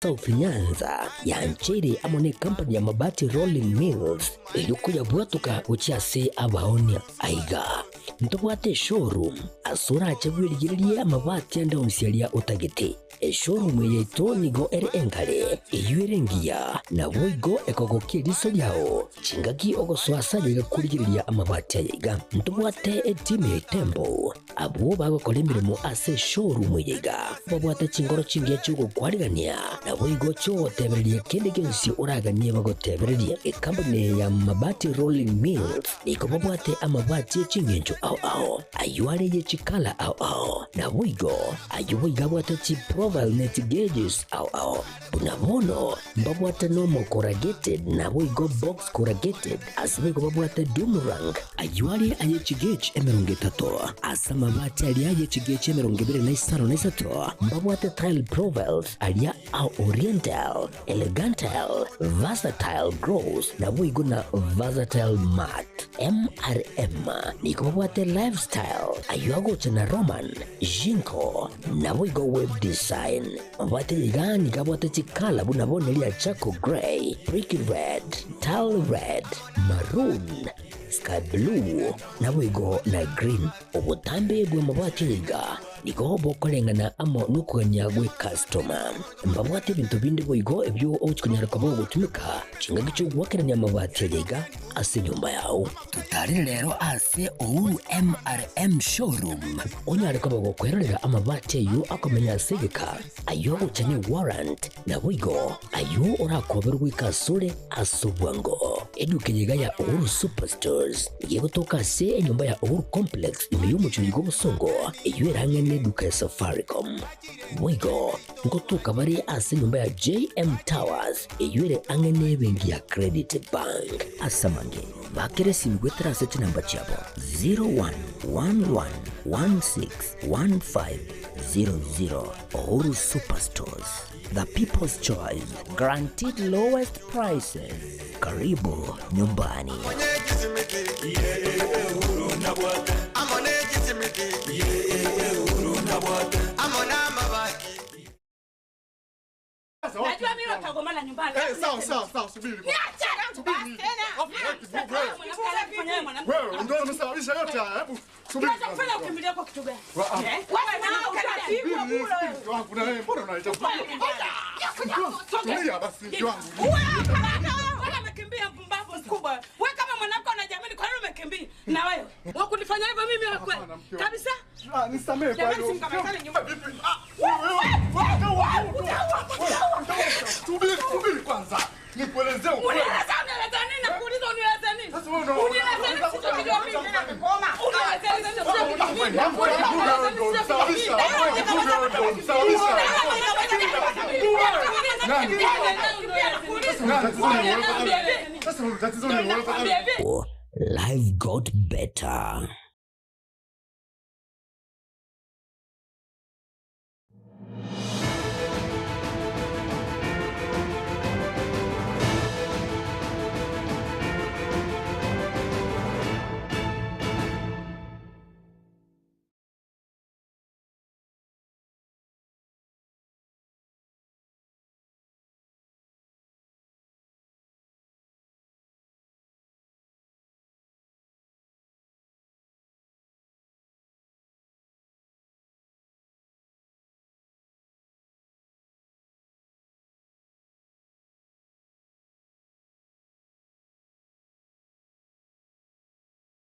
South Nyanza yancheire amo necompany ya Mabati Rolling Mills erio koyabwatoka gochia ase abaonia. Aiga ntobwate eshowroom ase orache bwerigererie amabati ande onsi aria otagete. Eshowroom eye yaito nigo ere engare, eyio ere engiya, naboigo ekogokia eriso riao chingaki ogosoa ase ayaiga korigereria amabati aya iga. Ntobwate etimu ya Itembo Abwo bagokora emeremo ase eshowroom eye iga babwate chinkoro chingiya chi'ogokwarigania, naboigo chi'ogotebereria kende gionsi oraganie bagotebererie. Ekampuni eye ya Mabati Rolling Mills nigo babwate amabati e ching'encho ao ao, ayio are ye chikala ao ao, naboigo ayio boigo abwate chiprofile ne chigauges ao ao. Buna bono mbabwate normal corrugated naboigo box corrugated, ase boigo babwate doom rank, ayio are aye chigauge 30, ase amabati aria aye chigauge 23 na mbabwate tile profiles aria a oriental, elegantal, versatile gloss naboigo na versatile matte. MRM nigo babwate lifestyle, ayio agocha na Roman, Jinko, naboigo web design. Mabwate iga nigo abwate chikala buna bono ria charcoal grey, brick red, tile red, maroon, sky blue, naboigo na green. Obotambe bw'amabati aya iga nigo bokoreng'ana amo nokogania gw'ecustoma. Mbabwate ebinto binde boigo ebio ogochia konyara koba ogotumeka chingaki chi'ogoakerania amabati aya iga ase enyomba yao. Totarere rero ase Uhuru MRM Showroom onyare koba gokwerorera amabati ayio akomenya ase egeka, ayio agocha ne warrant, naboigo ayio orakoberwe goika asore ase obwango. Eduka eye iga ya Uhuru Superstores nigo egotoka ase enyomba ya Uhuru Complex ime y'omochie oyo bw'obosongo eyio ere ang'e neduka ya Safaricom. Boigo ngotoka bare ase enyomba ya JM Towers eyio ere ang'e nebenki ya Credit Bank. Ase amange, bakera esimi goetera ase chinamba chiabo 0111161500 Uhuru Superstores, the people's choice, guaranteed lowest prices. Karibu nyumbani. Najua mimi utagombana nyumbani. Eh, sawa sawa sawa, subiri. Niache Subiri. Basi tena. Mwanamke mwanamke. Wewe ndio umesababisha yote haya. Hebu subiri. Unachofanya ukimbilia kwa kitu gani? Wa- ah. Eh? Wewe na utapigwa Subiri, bure. subiri, mke wangu na wewe mbona unaleta Tulia basi mke wangu. Wewe amekimbia mpumbavu mkubwa. Wewe kama mwanamke unajiamini kwa nini umekimbia? Na wewe wewe kunifanya hivyo mimi wewe kweli? Hapana, mke wangu. Kabisa? Ah, nisamehe kwa Jamani, hilo. simkamatane nyumba. Vipi? Ah, wewe, wewe, wewe, wewe, Subiri, subiri kwanza. Nikuelezee ukweli. Unieleza unieleza nini? Nakuuliza unieleza nini? Sasa wewe una- Unieleza nini sichokijua mimi? Unieleza nini sichokijua mimi? Sasa tatizo ni wewe. Life got better.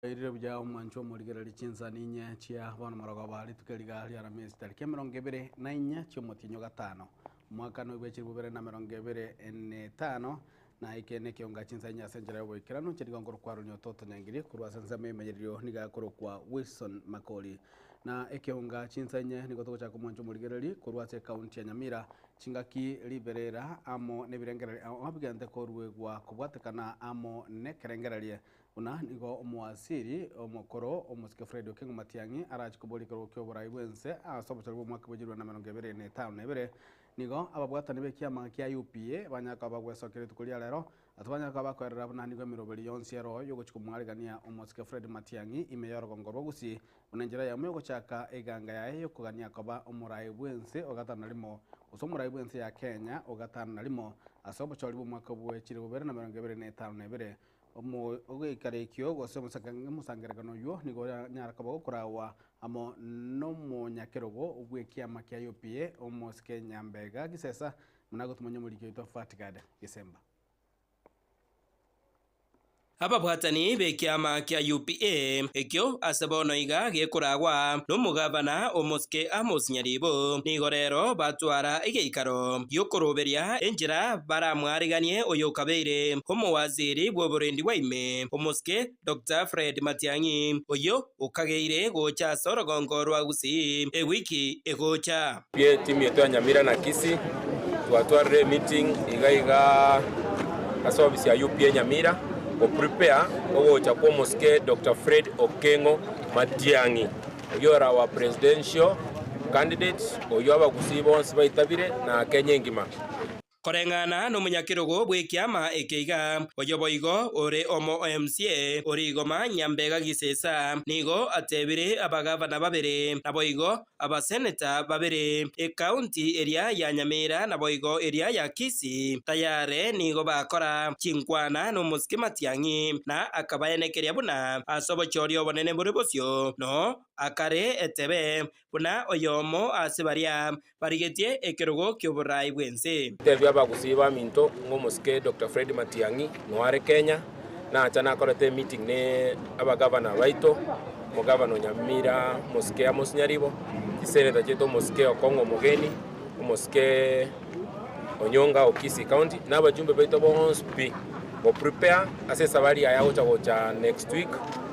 Erire buya omwancho omorigereri chinsa ninye chia bono morogoba rituko riga ria Aramisi tariki 24 chiomotienyi gatano omwaka noigwa 2025 na eke nekionga chinsa inye ase enchera ya oboikeranu chirigo nkorokwa Ronnie Ototo Nyangiri korwa ase ensemo emenyererio niga akorokwa Wilson Makori na ekeonga chinsa inye nigo togochaka omwancho omorigereri korwa ase ekaunti ya Nyamira chingaki riberera amo nebirengereri abigente koruegwa kobwatekana amo nekerengererie buna nigo omoasiri omokoro omosike Fred Okengo Matiang'i arache koboria ekerogo kia oborai bwense ase obochori bwa omwaka bwa 2022. Nigo ababwatani b'ekiama kia UPA banyare koba bagwesokia rituko ria rero, ase banyare koba bakoerera buna nigo emeroberi yonsi ero y'ogochia komwarigania omosike Fred Matiang'i ime y'orogongo rwa Gusii buna enchera eyemo y'ogochaka eganga yaye y'okogania koba omorai bw'ense o gatano na rimo gose omorai bw'ense ya Kenya o gatano na rimo ase obochori bw'omwaka bwe chilifu bibere na emerongo ebere na etano na ebere. Ogoikara ekio gose omosangererekano oyio nigo oranyare koba gokoraagwa amo nomonyakerogo bw'ekiama kia UPA, omosike Nyambega Gisesa, buna agotumanya omoriki oito Fatgard Gisemba. Ababwatani b'ekiama kia UPA ekio ase bono iga gekoragwa nomogavana omosike Amos Nyaribo, nigo rero batwara egeikaro gi'okoroberia enchera baramwariganie oyokabeire omowaziri bw'oborendi bwa ime, omosike Doctor Fred Matiang'i, oyio okageire gocha ase orogongo rwa Gusii ewiki egocha. Pi etimu yaito ya Nyamira na Kisii twatwarire emeeting iga iga ase ofisi ya UPA Nyamira go prepare ogocha kwa omosike Doctor Fred Okengo Matiang'i oyio ore our presidential candidate oyio abagusii bonsi baitabire na Kenya engima. Koreng'ana nomonyakerogo bw'ekiama eke iga, oyo boigo ore omo o MCA ore igoma Nyambega Gisesa, nigo atebire abagavana babere, naboigo abaseneta babere, ekaunti eria ya Nyamira naboigo eria ya Kisii, tayare nigo bakora chinkwana nomosike Matiang'i, na akabaenekeria buna ase obochori obonene bore bosio, no akare etebe buna oyomo ase baria Barigetie ekerogo ki'oboraai bw'ense. Tebia abagusii baminto ng'a omosike Doctor Fred Matiang'i noare Kenya, nacha nakorete emeeting ne abagavana baito, omogavana o Nyamira omosike Amos Nyaribo, chiseneta chiaito omosike Okong'o Omogeni, omosike Onyonga o Kisii County, na abajumbe baito bonsi pi, go prepare ase esabari yaye agocha gocha next week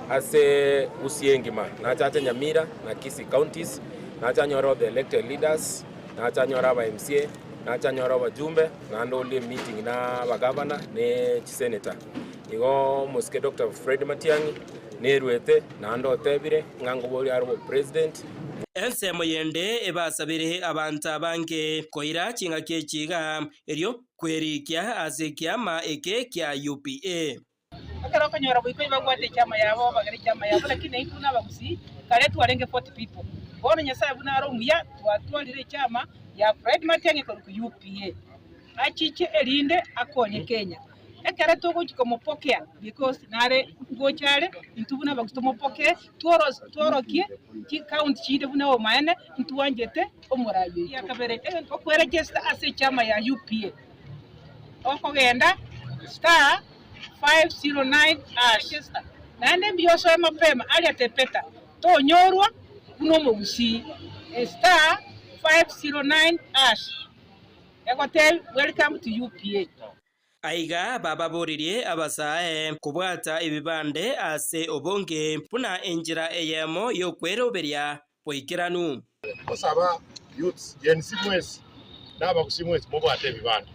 ase Gusii engima, nache ache Nyamira na Kisii counties. Nache anyore all the elected leaders, nache anyore aba MCA, nache anyore abajumbe, naende ore emeeting na abagavana ne chisenator. Igo omosike Doctor Fred Matiang'i neruete naende otebire ng'a nkoboria are obopresident. Ensemo yende ebasabire abanto abange koira chingaki echi iga, erio kwerikia ase ekiama eke kia UPA. Ekero okonyora goika oyio babwate echama yabo, bagere echama yabo, lakini naintwe buna abagusii, kare twarenge 40 people. Bono Nyasaye buna are omuya, twatwarire echama ya Fred Matiang'i korwa UPA. Achiche erinde akonye Kenya. Ekero togochia komopokea because nare ngocha are, intwe buna abagusii tomopokee, tworokie chicounty chinde buna obomaene, ntwanchete omorai oito. Egiakabere, egento okweregister ase echama ya UPA. Okogenda star 509 hash naende mbuya osoe mapema aria tepeta tonyorwa buna omogusii star 509 hash egotebia welcome to UPA. Aiga bababoririe abasae kobwata ebibande ase obonge buna enchera eyemo y'okweroberia boikeranu. Gosaba youths, Gen Z mwensi na abagusii mwensi mobwate ebibande,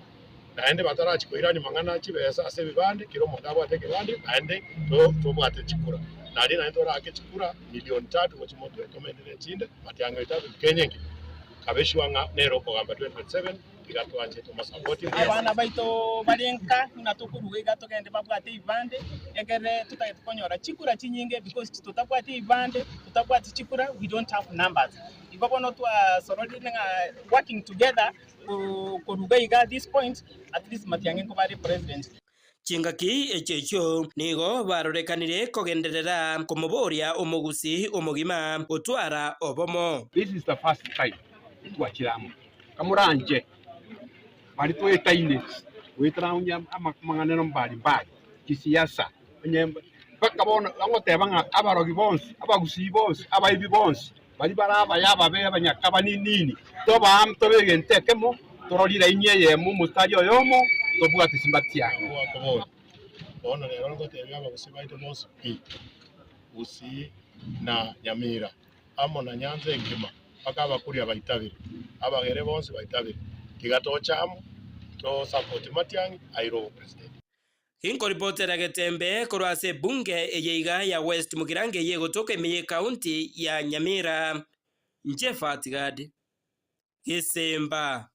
naende batarachi koirania mang'ana chibesa ase ebibande, kera omonto abwate ekebande naende tobwate chikura. Nario naende toraake chikura milioni tatu gochia motwe tomente ne echinde matiang'i oito abe Kenya engima. Kabe sure ng'a nere okogamba 2027 tiga twanche tomosapoti mbuya mono. Abana baito bare nka buna tokoruga iga togende babwate ebibande ekere totagete konyora chikura chinyinge because totabwati ebibande totabwati chikura we don't have numbers. Igo bono twasororire ng'a working together koruga iga this point at least Matiang'i nkoba are president. Chingaki echio echio nigo barorekanire kogenderera komoboria omogusii omogima gotwara obomo. This is the first time twachire amo, kamoranche baria toetaine goetera onye amang'ana mbari mbari kisiasa onye mpaka bono bagoteba ng'a abarogi bonsi, abagusii bonsi, abaibi bonsi, baria bare abaya ababe abanyaka abaninini, tobaam tobe egento ekemo, torore raini eyemo omostari oyomo, tobwate chimbatiangi. Goakobora, Bono rero ngotebia abagusii baito bonsi pi, Gusii na Nyamira, amo na Nyanza engima, mpaka Abakuria baitabire, Abagere bonsi baitabire, tiga toche amo, tosapoti Matiang'i aire obopresident. Inkoripotera getembe korwa ase ebunge eye iga ya West Mugirango eye egotoka ime y'ecounty ya Nyamira. Inche Fatgad Gesemba.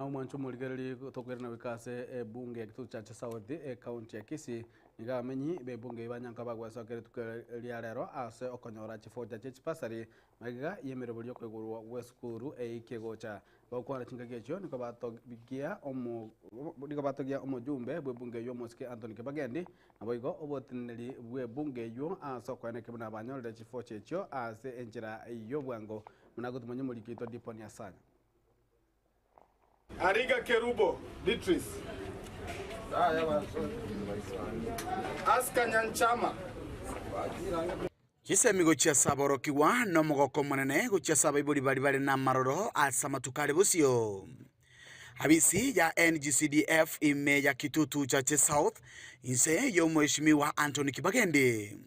Omwancho omorigereria tokoirana goika ase ebunge ya Kitutu Chache South, ecounty ya Kisii, nigo abamenyi b'ebunge eyio banyanka bagwesoka rituko ria rero ase okonyora chifocha chie chibasari magega y'emeroberi y'okoigorwa gw'esukuru eyio egocha. Bagokwana chingaki echio nigo batogia omo nigo batogia omojumbe bw'ebunge eyio omosike Anthony Kibagendi, naboigo oboteneneri bw'ebunge eyio ase okoenekia buna banyorire chifocha echio ase enchera y'obwango. Buna gotumanya omoriki oito Diponi Asanya. Ariga Kerubo Beatrice. Aska Nyanchama. Chisemi gochia ase aborokigwa nomogoko omonene gochia ase abaibori baria bare namaroro ase amatuko are bosio. Abisi ya NGCDF ime ya Kitutu Chache South inse y'Omweshimiwa Anthony Kibagendi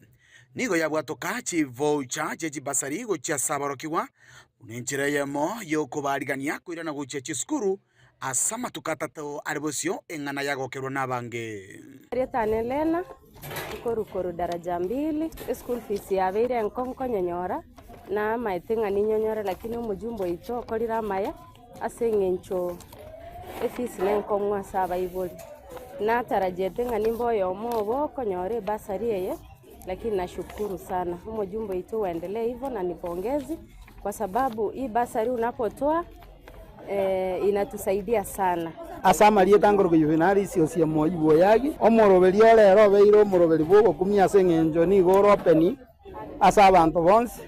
nigo yabwatoka chivoucher chie chibasari gochia ase aborokigwa buna enchera eyemo y'okobaarigania koirana gochia chisukuru ase amatuko atato are bosio eng'ana yagokerwa nabange. Erieta ne Lena, nkorwa korwa daraja mbili, eschool fees yabeire enkong'u konyenyora, namaete ng'a ninyonyore lakini omojumbe oito okorire amaya ase eng'encho efees nenkong'u ase abaibori. Natarajiete ng'a nimbe oyomo obo okonyora ebursary eye. Lakini nashukuru sana omojumbe oito uendelee hivyo na ni pongezi kwa sababu hii basari unapotoa eh, inatusaidia sana. Ase amarieta ngoroka Yuvenalisi osie moibu oyagi, omoroberi ore ere obeire omoroberi bw'ogokumia ase engencho nigo ore open ase abanto bonsi,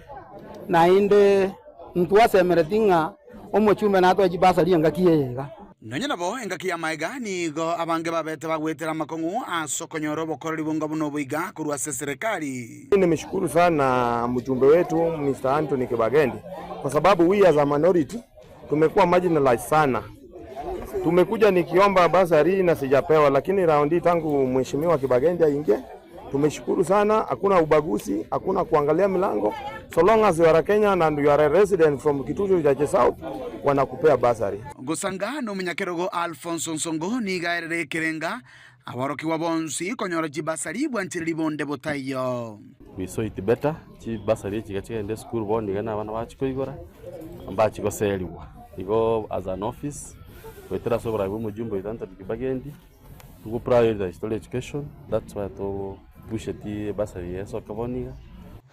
naende ntwasemereti ng'a omochumbe natoe chibasari engaki eye iga. Nonya nabo, engaki y'amaega nigo abange babete bagoetera amakong'u ase okonyora obokoreri bonga buna obo iga korwa ase eserekari. Nimeshukuru sana mjumbe wetu Mr. Anthony Kibagendi kwa sababu we as a minority tumekuwa marginalized sana. Tumekuja nikiomba basari na sijapewa, lakini raundi hii tangu mheshimiwa Kibagendi aingie tumeshukuru sana. Hakuna ubaguzi, hakuna kuangalia milango, so long as you are a Kenyan and you are a resident from Kitutu Chache South wanakupea basari. Gosanga nomonyakerogo Alfonso Nsongo nigo aerere ekerenga aborokigwa bonsi konyora chibasari bwanchereri bonde botaiyo. We saw it better, chibasari echi iga chigende esukuru bono iga na abana bachia koigora, mbachia goserigwa. Igo as an office, goetera ase oborai bwa omojumbe oito Anthony Kibagendi, Togo prioritize tore education that's why to pusheti bursary eye esoke bono iga.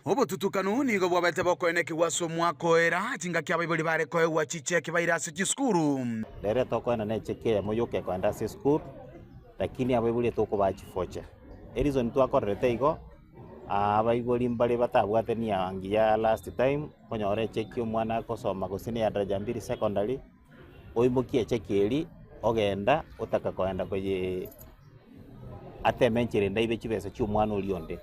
Obotutukanu nigo bwabete bokoenekigwa ase omwaka oera, chingaki abaibori bare koegwa chicheki baire ase chisukuru. Rero tokoenda ne echeki eyemo yoka ekoenda ase esukuru, lakini abaibori etokobaa chifocha. Ereason twakorerete igo, abaibori mbare batabwate nia ngiya last time, okonyora echeki omwana akosoma gose ne ya daraja mbili secondary, oimokie echeki eria, ogenda otaka koenda koye ateme enchera ende aibe chibesa chia omwana oria onde.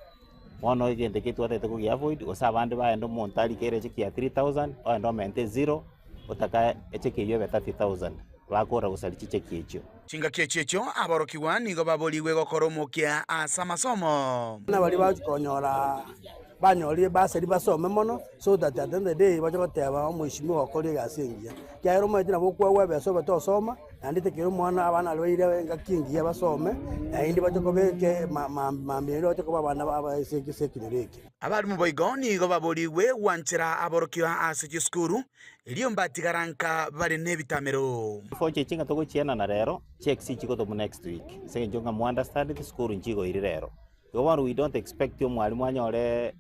Bono egento ekio twatagete kogia avoid, gose abande bagenda omonto arikere echeki ya 3000, ogende omente ezero, otaka echeki eywo ebe 30000, bakora gosaria chicheki echio. Chingaki echio echio aborokigwa nigo baborigwe gokora omokia ase amasomo. Buna baria bagochia konyora banyorire bursary basome mono so that at the end of the day bache goteba omweshimiwa okorire egasi engiya. Ekiagera omanyete nabo okoegwa ebesa obe tosoma, naende tekeri omwana abana baria baire engaki engiya basome, naende bache kobeke mambia naende bache koba abana aba ase ekenyoro eke. Abalimu boigo nigo baborigwe gwanchera aborokigwa ase chisukuru, erio mbatigara nka bare nebitamero. Before chechi ng'a togochienana rero, checks chigotomwa next week, ase eng'encho ng'a mo-understand sukuru nchigoiri rero. Igo bono we don't expect omwalimu anyore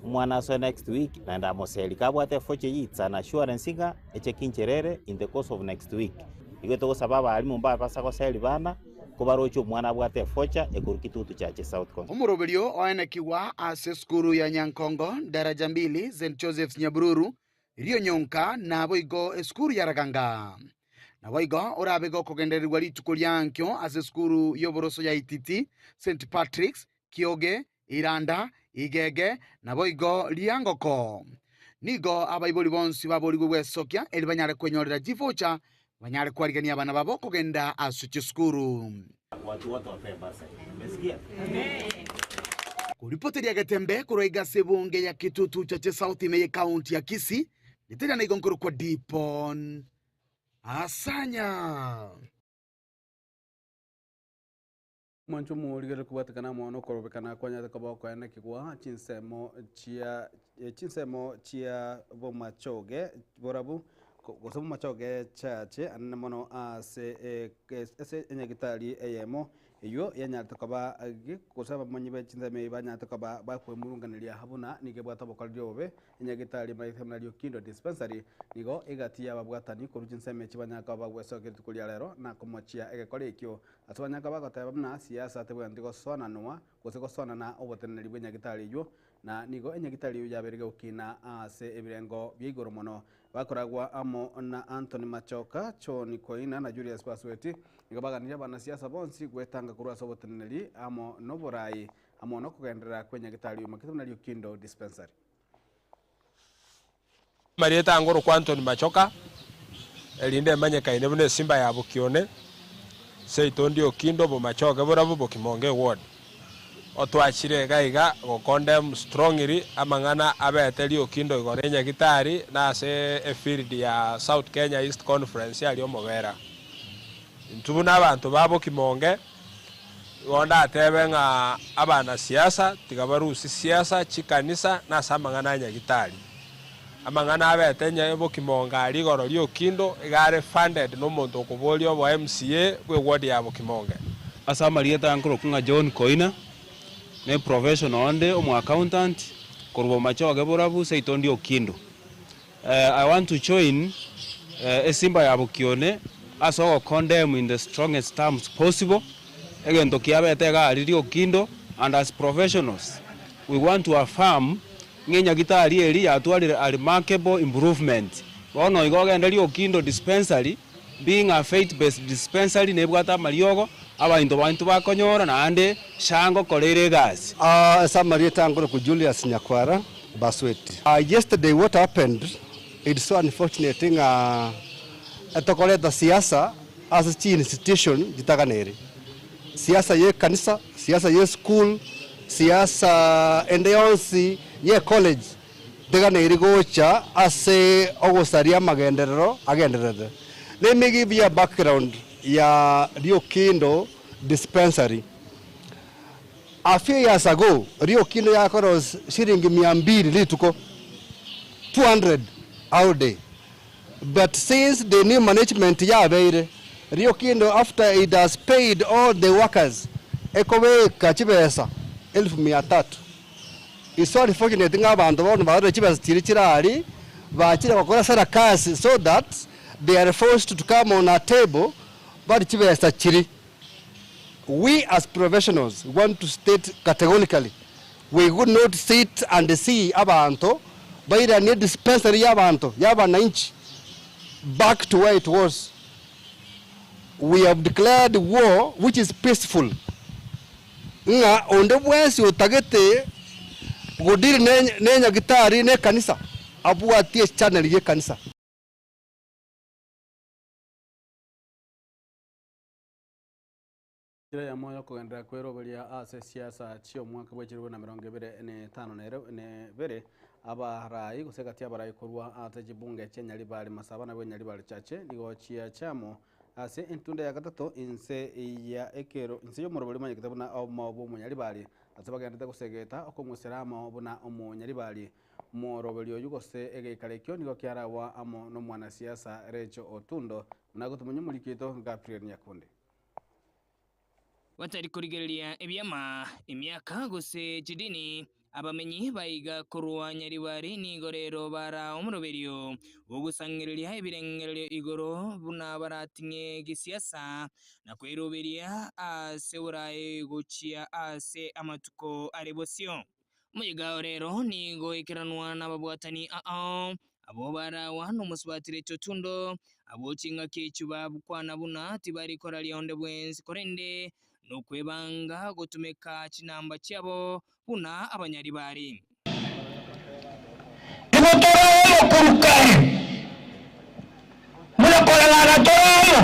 omwana asoe next week naende amoserie. Kabwate efoche eyio it's an assurance ng'a echeki inchera ere in the course of next week. Igo togosaba abalimu mbabasa goseria bana, kobaroche omwana abwate efocha ekorwa Kitutu Chache South Constituency. Omoroberio oenekigwa ase esukuru ya Nyankongo, Daraja Mbili, St Joseph's Nyabururu, Rionyonka, naboigo esukuru ya Raganga. Naboigo orabe gokogendererigwa rituko ria ankio ase esukuru y'oboroso ya Ititi, St Patrick's, Kioge, Iranda, Igege, naboigo Riangoko. Nigo abaibori bonsi baborigwe gwesokia eri banyare kwenyorera chivocha banyare kwarigania abana babo kogenda ase chisukuru. Koripoteria getembe korwa iga ase ebunge ya Kitutu Chache South ime ye county ya Kisii, nitera nigo nkorokwa Dipon Asanya. Mwanche omorigereria kobwatekana amo nokorobekana kwanyarete koba okoenekigwa chinsemo chia chinsemo chia bomachoge borabu. gose bomachoge chache anene mono ase ase enyagitari eyemo eywo yanyarete koba gose abamanyi be chinsemo eyio banyarete koba bakwemurunganeria buna nigo ebwate obokoreri obobe. Enyagitari emaete buna Riokindo Dispensary nigo egati y'ababwatani korwa chinsemo echi banyare koba bagwesokia rituko ria rero na komochia egekora ekio ase banyare koba bagoteba buna siasa tebwenereti gosonanwa gose gosonana oboteneneri bw'enyagitari eywo na nigo enyagitari eyio yabeire gokina ase ebirengo bia igoro mono. Bakoragwa amo na Anthony Machoka, John Koina na Julius Basweti nigo baganirie abanasiasa bonsi gwetanga korwa ase oboteneneri amo noborai amo nokogenderera kw'enyagitari eyio makete buna Riokindo Dispensary. Amarieta angorokwa Anthony Machoka, erinde emanyekaine buna esimba ya Bokione, seito ndi Okindo, Bomachoge, Borabu, Bokimonge Ward. Otwachire iga iga gocondemn strongly amang'ana abete Riokindo igoro enyagitari na ase efield ya South Kenya East Conference aria Omobera. Intwe buna abanto ba Bokimonge, Igo ndatebe ng'a abanasiasa tiga barusie siasa chikanisa na ase amang'ana a nyagitari. Amang'ana abete onye Bokimonga aria igoro riokindo iga are funded na omonto okoboria obo MCA bwe ward ya Bokimonge. Ase amarieta nkorokwa ng'a John Koina, ne professional onde omo accountant, korwa Bomachoge Borabu seito ndi Okindo. I want to join esimba ya Bokione ase ogo condemn in the strongest terms possible egento kiabete iga aria Riokindo and as professionals we want to affirm ng'a enyagitari eria yatwarire a remarkable improvement. Bono igo ogende Riokindo dispensary being a faith based dispensary nebwate amariogo abainto baito bakonyora naende SHA ngokora ere egasi. Ase amarieta ankorokwa Julius Nyakwara Basweti. Yesterday what happened it's so unfortunate ng'a etokoreta siasa ase chi institution chitaganere. Siasa ye ekanisa, siasa ye school, siasa ende yonsi ye college teganeiri gocha ase ogosaria amagenderero agendererete. Let me give you a background ya Riokindo dispensary. A few years ago, Riokindo yakora shilingi mia mbili rituko, 200 a day. But since the new management yabeire, Riokindo after it has paid all the workers, ekobeka chibesa elfu mia tatu. It's so unfortunate ng'a abanto bono barore chibesa chiria chire aria, bachire gokora sarakasi so that they are forced to come on a table barie chibesa chiria. We as professionals want to state categorically we would not sit and see abanto bairanie dispensary ya abanto ya abananchi back to where it was. We have declared war which is peaceful ng'a onde bwensi otagete godeal ne enyagitari ne ekanisa abwatie echannel ye ekanisa. Enchera eyemo y'okogenderera kweroberia ase siasa chi'omwaka bwe chilifu na emerongo ebere na etano na ere na ebere, abarai gose egati y'abarai korwa ase chibunge chia Nyaribari Masaba na bwe Nyaribari Chache nigo chiacha amo ase entunda ya gatato inse ya ekero inse y'omorobori omanyekete buna obomo bw'omonyaribari ase bagenderete gosegeta okong'usera amo buna omonyaribari. Omoroberi oyio gose egeikaro ekio nigo kiaragwa amo n'omwanasiasa Rachel Otundo buna agotomanya omoriki oito Gabriel Nyakundi. Batari korigereria ebiama, emiaka, gose chidini, abamenyi baiga korwa Nyaribari nigo rero bara omoroberio bw'ogosangereria ebirengererio igoro buna barating'e gesiasa na kweroberia ase oboraai gochia ase amatuko are bosio. Omoyega o rero nigo oikeranwa nababwatani ao, abwo baragwa nomosubati Recho Otundo, abwo chingaki echio bakwana buna tibari koraria onde bwensi korende nokwebanga gotumeka chinamba chiabo buna abanyaribari. Igo tore omo korwa kare, buna koreng'ana tore omo,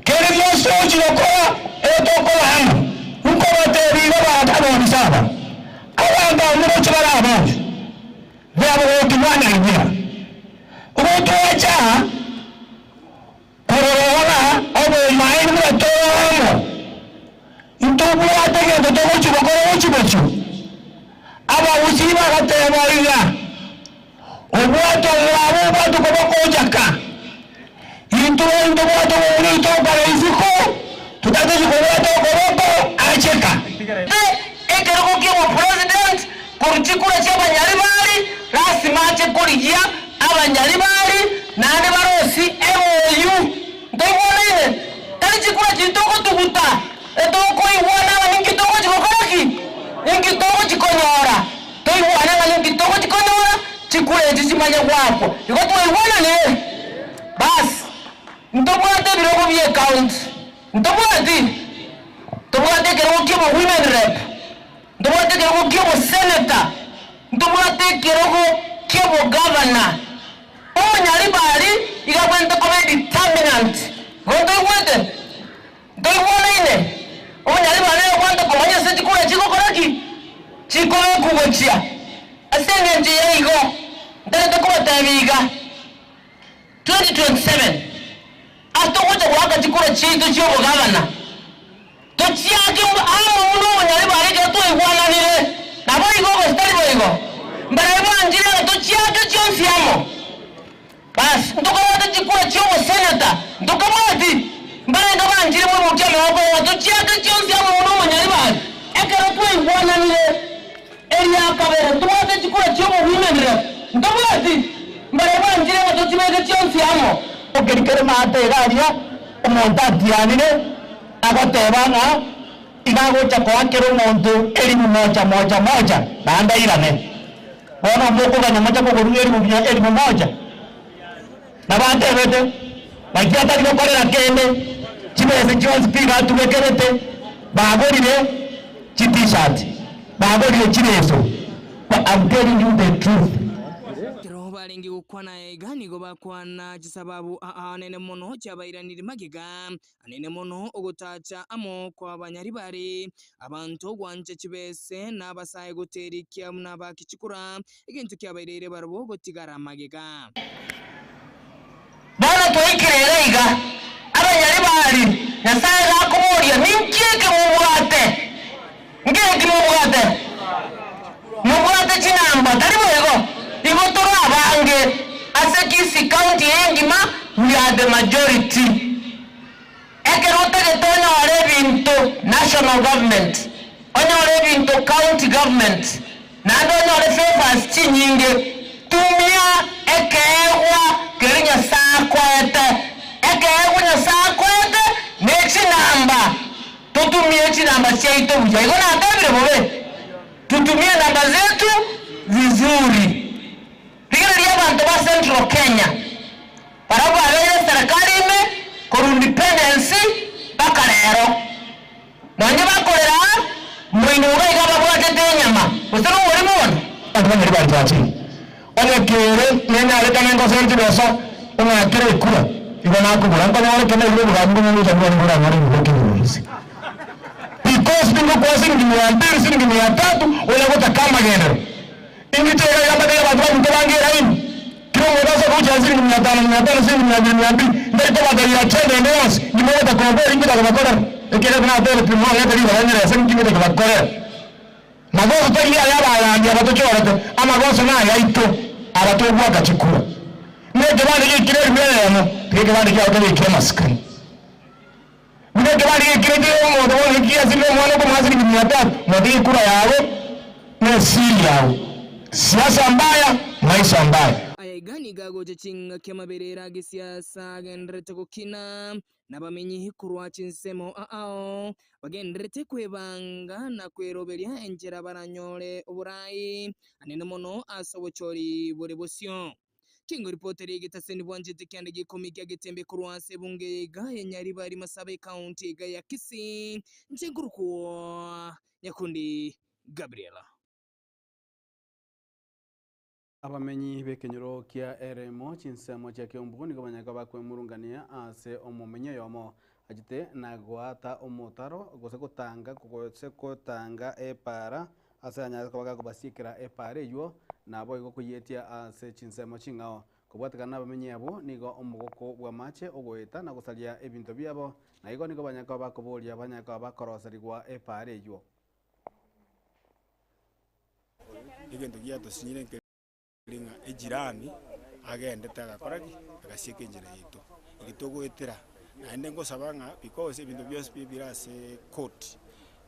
keri gionsi togochia gokora ere tokora amo. Nkobatebia iga abanto abobisa aba, abanto abwo moroche bare abange, beabogoki mwanyaigwera. Gotwacha aa korora ng'a obomaene buna tore omo, ntobwate egento togochia gokora gochia bosio. Abagusii bagateba iga, Obwate omwabo obwate koboko ochaka. ntobwate omomura oito okare isiko, totatochi kobwata okoboko acheka. Ekerogo ki'obopresident korwa chikura chi'abanyaribari lasima ache korigia abanyaribari naende barosie MOU. Ntoigwanaine? Tari chikura chiria togotuguta, etokoigwana ng'a ninki togochi gokora ki? Ninki togochi konyora? Toigwane ng'a ninki togochi konyora, chikura echi chimanye goakwa. Igo twaigwananire? Basi, ntobwate ebirogo bi'ecounty, ntobwati? Ntobwate ekerogo ki'obo women rep, ntobwate ekerogo ki'obosenator, ntobwate ekerogo ki'obogavana. Omonyaribari iga abwenerete koba edeterminant. Igo ntoigwete? Ntoigwanaine? Omonyaribari nere obwenerete komanya ase chikura chigokora ki? Chikobekwa gochia. Ase engencho ya igo, ntagete kobatebia iga, 2027 ase togocha goaka chikura chiaito chi'obogavana, Tochiake amo buna omonyaribari ekero twaigwananire, naboigo gose tari boigo? Mbarabwo banchire ng'a tochiake chionsi amo. Bas, ntokabwate chikura chi'oboseneta, ntokabwati? Mbarenge banchire moimokie amaboko ng'a tochiake chionsi amo buna omonyaribari ekero twaigwananire. Eria kabere, ntobwate chikura chi'obowomen rep, ntobwati? Mbarabwo banchire ng'a tochibeke chionsi amo. Ekeri kere maate iga aria, omonto atianire, Agoteba ng'a iga agocha koa kera omonto elifu moja moja moja, naende airane. Bono mokoganya mocha koborua elifu mia elifu moja? Nabo atebete, Naki atari gokorera kende, chibesa chionsi pi iga atubekerete, bagorire chi-t-shirt, bagorire chireso, but I'm telling you the truth. Ekero barenge gokwana aiga nigo bakwana chisababu aanene mono chiabairaniri magega, Anene mono ogotacha amo kw'abanyaribari, abanto gwancha chibese, na abasae goterikia buna bakichikura, egento kiabaireire barabwo gotigara magega. Bono twaikire iga iga, abanyaribari, Nyasae gakoboria, Ninki eke mobwate? Nkereki mobwate? Mobwate chinamba, tari boigo? Igo tore abange ase Kisii County engima, we are the majority. Ekero otagete onyore ebinto national government, onyore ebinto county government, naende onyore favours chinyinge, tumia ekeegwa keria Nyasae akoete. Ekeegwa Nyasae akoete ne chinamba. Totumie chinamba chiaito buya. Igo natebire bobe, tutumie namba zetu vizuri. Rigereria abanto ba Central Kenya, barabwo babeire eserekari ime korwa independence mpaka rero. Nonye bakorera aa, moino iga iga babwatete enyama, gose nomorimo bono? Abanto banyari banchachire, onye kere nenyarekane ngosere chibesa ong'akere ekura, igo nakobora nkonyore kende naigure obogambi buna ngocha bwane boranyore ebibe ekenyoro inse. Because ningokoa siringi mia mbili siringi mia tatu onya gotaka amagenderero. Ingiche iga iga mbatebie abanto baminto bange eraini, kera omonto ase ogochia siringi mia tano mia tano siringi mia mbili mia mbili, ntari kobatebi agenda ende yonsi, nimogota kobori ngocha kobakorera, ekiagera tinatebetie morete ribaga nyerese ninki ngocha kobakorera. Magoso tari aya abagambi aba tochorete, amagoso nayaito aba togoaka chikura. Buna ekebande giaikire elifu eyemo, tiga ekebande kiao kebe eki'amasikani. Buna ekebande giaikire kera omonto bono naki giasirire omwana okomoa siringi mia tatu, motige ekura yago na esiri yago. Siasa mbaya, maisha mbaya. Aya iga nigo agocha chingaki amaberera agesiasa agendererete gokina, Nabamenyi korwa chinsemo ao bagendererete kwebanga na kweroberia enchera baranyore oborai anene mono ase obochori bore bosio. Kingo ripoti ri'egetaseni bwanchete kianda gi'ikomi kia Getembe korwa ase ebunge ya iga ya Nyaribari Masaba ecounty iga ya Kisii, inche nkorokwa Nyakundi Gabriel. Abamenyi b'ekenyoro kia Eremo, chinsemo chia Keumbu, nigo banyare koba bakwemurungania ase omomenyi oyomo achete na goata omotaro gose gotanga gose gotanga epaara ase anyare koba gakobasiekera epaara eywo naboigo koyetia ase chinsemo ching'ao. Kobwatekana nabamenyi abwo nigo omogoko bw'amache ogoeta na gosaria ebinto biabo, na igo nigo banyare koba bakoboria banyare koba bakoroserigwa epaara eywo. Egento giatosinyire nkeri ng'a ejirani agendete agakora ki? Agasieka enchera yaito. Eri togoetera, naende ngosaba ng'a because ebinto bionsi pi bire ase court,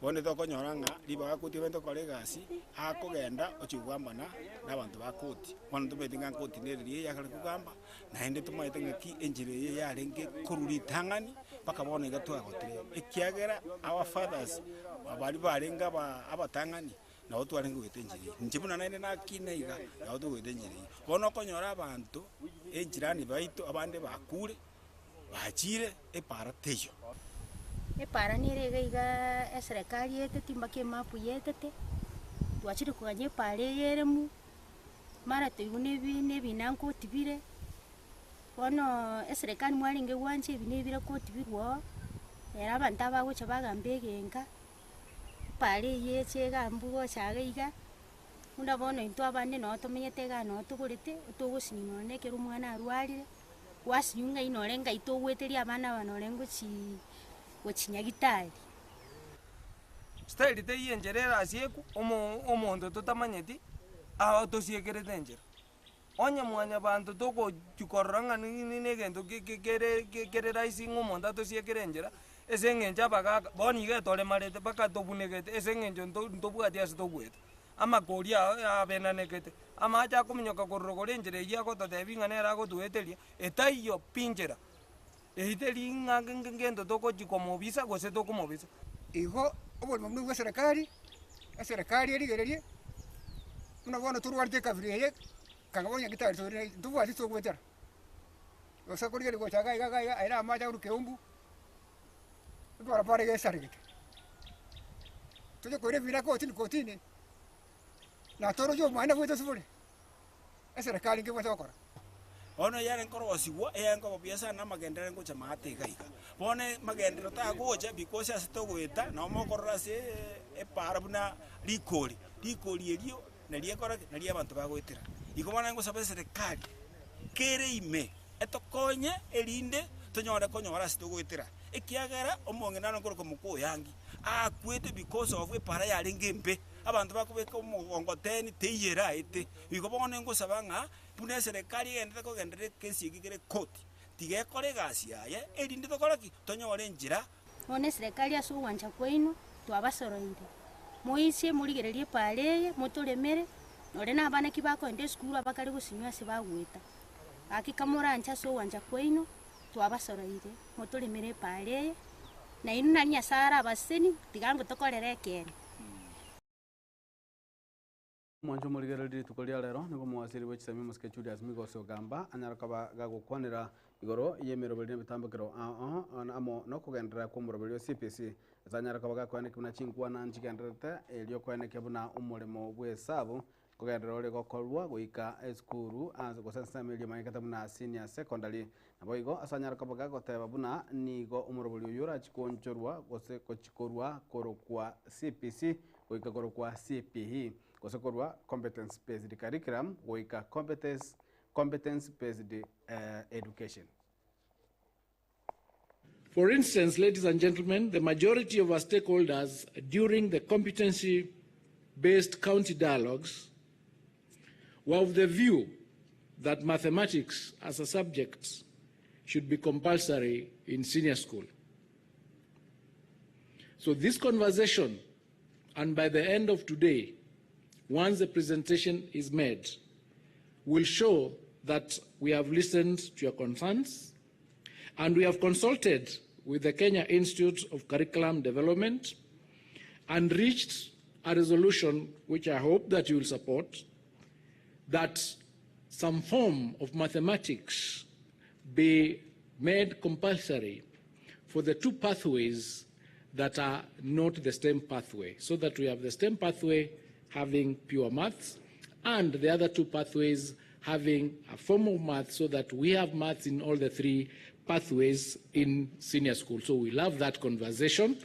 bono tokonyora ng'a ribaga koti obwenerete gokora egasi, akogenda ochia kogambana na abanto ba koti. Bono ntomanyete ng'a koti nere riria yakare kogamba, naende tomanyete ng'aki enchera eye yarenge korwa ritang'ani mpaka bono iga twagotire, ekiagera our fathers baria barenge aba abatang'ani nabo twarenge goeta enchera eyio. Inche buna naende nakina iga, nabo togoeta enchera eyio. Bono okonyora abanto, echirani baito abande bakure, bachire epara teiyo. Epara nere iga iga eserekari etete mpaka emapu yetete, twachire koganya epara eye eremu, mara toigwa na ebi na ebina nkotibire, bono eserekari mwarenge gwancha ebina ebire kotibirwa oo, ere abanto aba bagocha bagamba egenka. Epara eyio eche iga mbuga gocha iga iga, buna bono intwe abande noo tomenyete igaa noo togorete, togosinywa nonye na ekero omwana arwarire, gwasinywa ng'ai nore ngai togoeteria abana aba nore ngochii gochi nyagitari. Style teiyo enchera erasiekwe, omo omonto totamanyeti, aotosiekerete enchera. Onye mwanyabanto togochia korora ng'a nini na egento ke- ke- kere kere rahisi ng'a omonto atosiekere enchera, ase eng'encho abagaka bono iga etoremarete mpaka tobunegete ase eng'encho nto ntobwati ase togoeta. Amakori aya abenanegete, amache akominyoka korwa rogoro enchera eywo agototebia ng'a nere agotoeteria, etaiyo pi nchera, eywo teri ng'a ngento togochia komobisa gose tokomobisa. Igo oborimo buna bwa eserekari, eserekari erigererie, buna bono torwarete ekabira eye, kanga bono nyagetari tore ntobwati togoetera, gose korigereria gocha iga iga iga iga aye na amache akorwa keumbu, ebarabara iga esaregete. Toche koira ebina kotini kotini, na toroche omwana bwete osibore. Eserekari nkebwate gokora. Bono eyarenge korosigwa, eyarenge koba buya sana amagenderero arenge gocha maate iga iga. Bono magenderero tagocha because ase togoeta nabo mokorora ase epaara buna rikori, rikori erio nario ekora ki? Nario abanto bagoetera. Igo bono ngosaba eserekari kere ime etokonye erinde tonyore konyora ase togoetera, ekiagera omong'ina naro nkorokwa mokoyangi, akwete because of epaara yarenge embe. Abanto bakobeka omogongoteni teiyo eraete. Igo bono ngosaba ng'a buna eserekari egenderete kogenderera ekesi eke kere koti, tiga ekore egasi yaye, erinde tokore ki? Tonyore enchera. Bono eserekari ase ogwancha kwaino twabasoroire, moiche morigererie epaara eye, motoremere, nore nabana ki bakoenda esukuru abakare gosinywa ase bagoeta. Gaki kamoranche ase ogwancha kwaino, twabasoroire, motoremere epaara eye, nainwe nari Nyasae arabasesenie, tiga ngotokorere ekeene. Omwancho omorigereria rituko ria rero nigo omowasiri bwe chisemi omosike Julius Migos Ogamba anyare koba gagokwanera igoro y'emeroberi na ebitambokero ao ao amo nokogenderera kw'omoroberi o CPC ase anyare koba gakoenekia buna chinkwana nchigendererete erio koenekia buna omoremo bw'esabu Nkogenderera ore gokorwa goika esukuru ase gose ensemo eria emanyekete buna senior secondary. Naboigo ase anyare koba gagoteba buna nigo omorobori oyio orachie koonchorwa gose gochia korwa korokwa CPC goika korokwa CPE gose korwa Competence Based Curriculum goika Competence Competence Based Education. For instance, ladies and gentlemen, the majority of our stakeholders during the competency based county dialogues were of the view that mathematics as a subject should be compulsory in senior school. So this conversation, and by the end of today, once the presentation is made, will show that we have listened to your concerns and we have consulted with the Kenya Institute of Curriculum Development and reached a resolution which I hope that you will support that some form of mathematics be made compulsory for the two pathways that are not the STEM pathway, so that we have the STEM pathway having pure maths and the other two pathways having a form of maths so that we have maths in all the three pathways in senior school. So we love that conversation.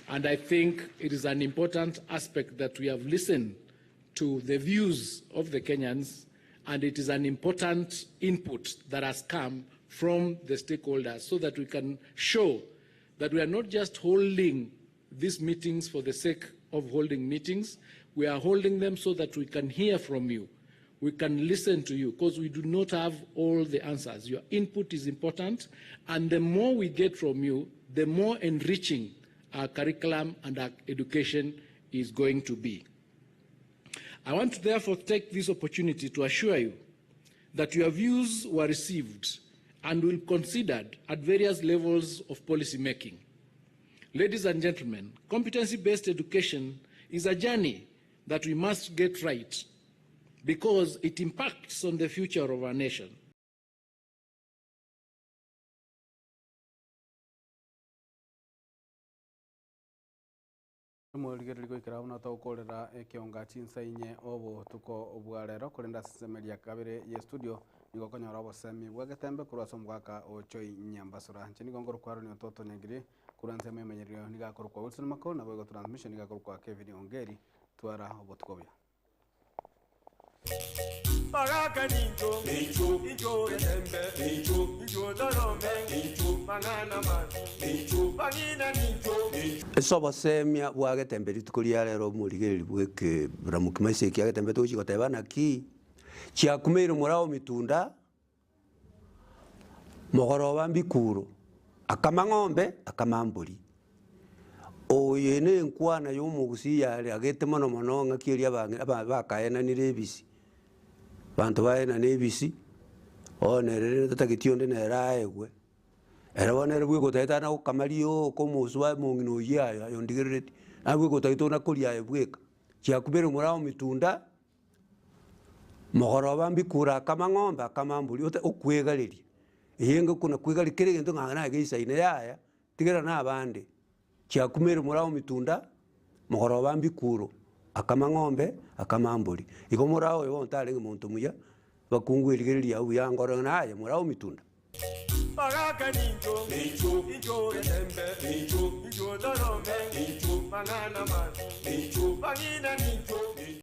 And I think it is an important aspect that we have listened to the views of the Kenyans, and it is an important input that has come from the stakeholders so that we can show that we are not just holding these meetings for the sake of holding meetings, we are holding them so that we can hear from you. we can listen to you because we do not have all the answers. Your input is important, and the more we get from you, the more enriching our curriculum and our education is going to be. I want to therefore take this opportunity to assure you that your views were received and will be considered at various levels of policy making. Ladies and gentlemen, competency-based education is a journey that we must get right because it impacts on the future of our nation. Omorigereria goikera buna togokorera ekionga chinsa inye obotuko bwa rero korende ase ensemo eria kabere ye studio nigo okonyora obosemi bwa getembe korwa ase omogaka o Choi Nyambasura. Inche nigo nkorokwa Aaron Ototo Nyangiri korwa ensemo emenyererio nigo akorokwa Wilson Makau naboigo transmission nigo akorokwa Kevin Ongeri. Twara obotuko obuya. Bagaka nincho, nincho, nincho getembe, nincho, nincho torome, nincho, mang'ana mabi, nincho, bang'ina nincho, nincho. Ase obosemia bwa getembe rituko ria rero omorigereria bw'ekebramu kimaisa ekia getembe togochia goteba naki, chiakumeire morao omitunda, mogoroba mbikuro, akama ng'ombe, akama mbori. Oyo ne enkwana ya omogusii yare agete mono mono ng'aki eria abang'ina aba bakaenanire ebisi, abanto baenana ebisi, bono ere tatageti onde nere aegwe, ere bono ere bweka otagete ana gokama rioka omosu aye omong'ina oyio aye aye ondigereretie, naye bweka otagete ona koria aye bweka, chiakumbeire morao omitunda. Mogoroba mbikure akama ng'ombe akama mbori ote okwegareria, eyenge kona kwegareria kera egento ng'a naye geisaine yaya, tigera na abande, chiakumere morao omitunda, mogoroba mbikuro, akama ng'ombe akama mbori. Igo morao oyo bono tarenge monto muya, bakungu erigereria abwo buya ngoro ng'a naye morao omitunda. Bagaka nincho, nincho, nincho getembe, nincho, nincho torome, nincho, mang'ana mabi, nincho, bang'ina nincho, nincho.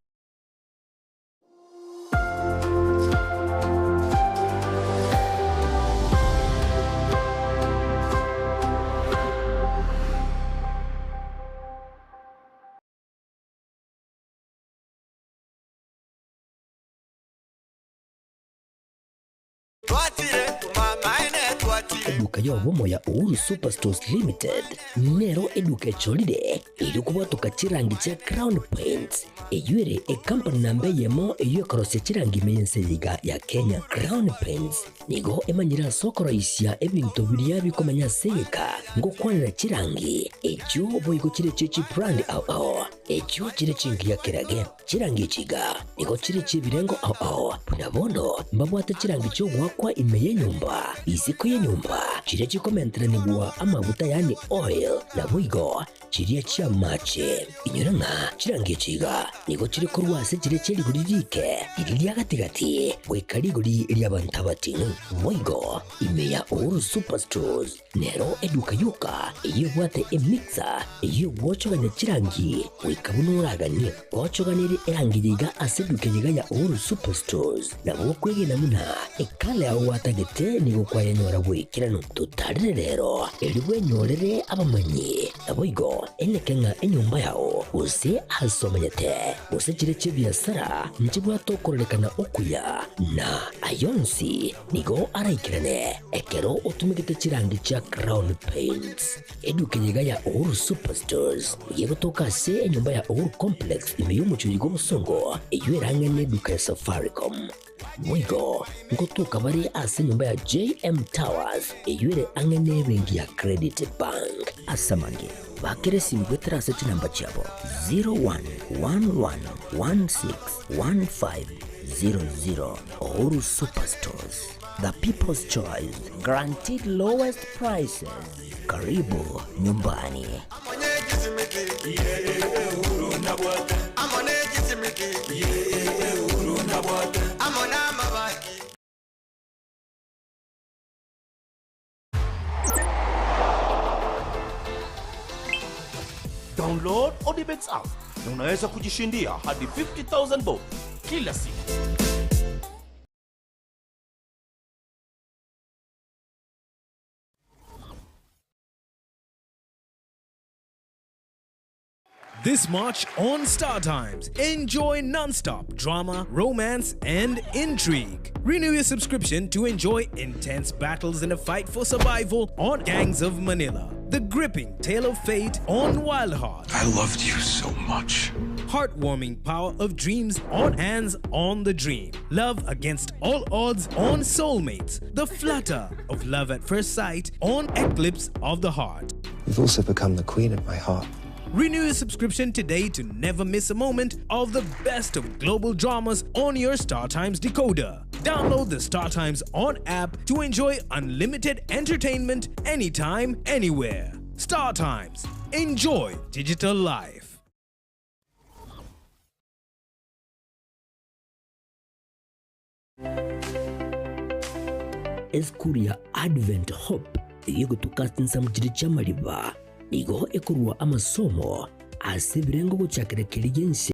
Eduka y'obomo ya Uhuru Superstores Limited nero eduka echorire erio kobwatoka chirangi chia Crown Paints eyio ere ecompany namba eyemo eyio ekorosia chirangi ime y'ense eye iga ya Kenya. Crown Paints nigo emanyire ase okoroisia ebinto biria bikomenya ase egeka ngokwanera chirangi echio boigo chire chie chibrand ao ao echio chire chingiya kerage. Chirangi echi iga nigo chire chi'ebirengo ao ao, buna bono mbabwate chirangi chi'ogoakwa ime y'enyomba, isiko y'enyomba, chiria chikomenteranigwa amaguta yaani oil, naboigo chiria chi'amache. Inyora ng'a chirangi echi iga nigo chire korwa ase chiria chie rigori riike, riria ria gati-gati, goika rigori ri'abanto abating'u. Boigo ime ya Uhuru Superstores Nero eduka yoka eyio ebwate emixer eyio egwochogania chirangi goika buna oraganie. Gochoganerie erangi eye iga ase eduka eye iga ya Uhuru Superstores nabo okwegena buna ekala yao gwatagete nigo kwayenyora boikeranu. Totarere rero erio bwenyorere abamanyi naboigo eneke ng'a enyomba yao gose ase omanyete gose chire chi'ebiasara nchibwate okororekana okuya na ayonsi Nigo araikerane ekero otumegete chirangi chia Crown Paints. Eduka eye iga ya Uhuru Superstores nigo egotoka ase enyomba ya Uhuru Complex ime y'omochie oyo bw'obosongo eyio erang'ane eduka ya Safaricom. Boigo ngotoka bare ase enyomba ya JM Towers eyio ere ang'e n'ebenki ya Credit Bank. Ase amange, bakera esimi goetera ase chinamba chiabo 0111161500. Uhuru Superstores, the people's choice, guaranteed lowest prices. Karibu nyumbani. Download Odibets app na unaweza kujishindia hadi 50000 bob kila siku. This March on Star Times, enjoy non-stop drama, romance, and intrigue. Renew your subscription to enjoy intense battles in a fight for survival on Gangs of Manila. The gripping tale of fate on Wild Heart. I loved you so much. Heartwarming power of dreams on Hands on the Dream. Love against all odds on Soulmates. The flutter of love at first sight on Eclipse of the Heart. You've also become the queen of my heart. Renew your subscription today to never miss a moment of the best of global dramas on your StarTimes decoder. Download the StarTimes On app to enjoy unlimited entertainment anytime, anywhere. StarTimes. Enjoy digital life. Esukuru ya Advent Hope eyio egotuka ase chinsemo chiria chi'amariba nigo ekorua amasomo ase ebirengo gochakera keria gi'ense.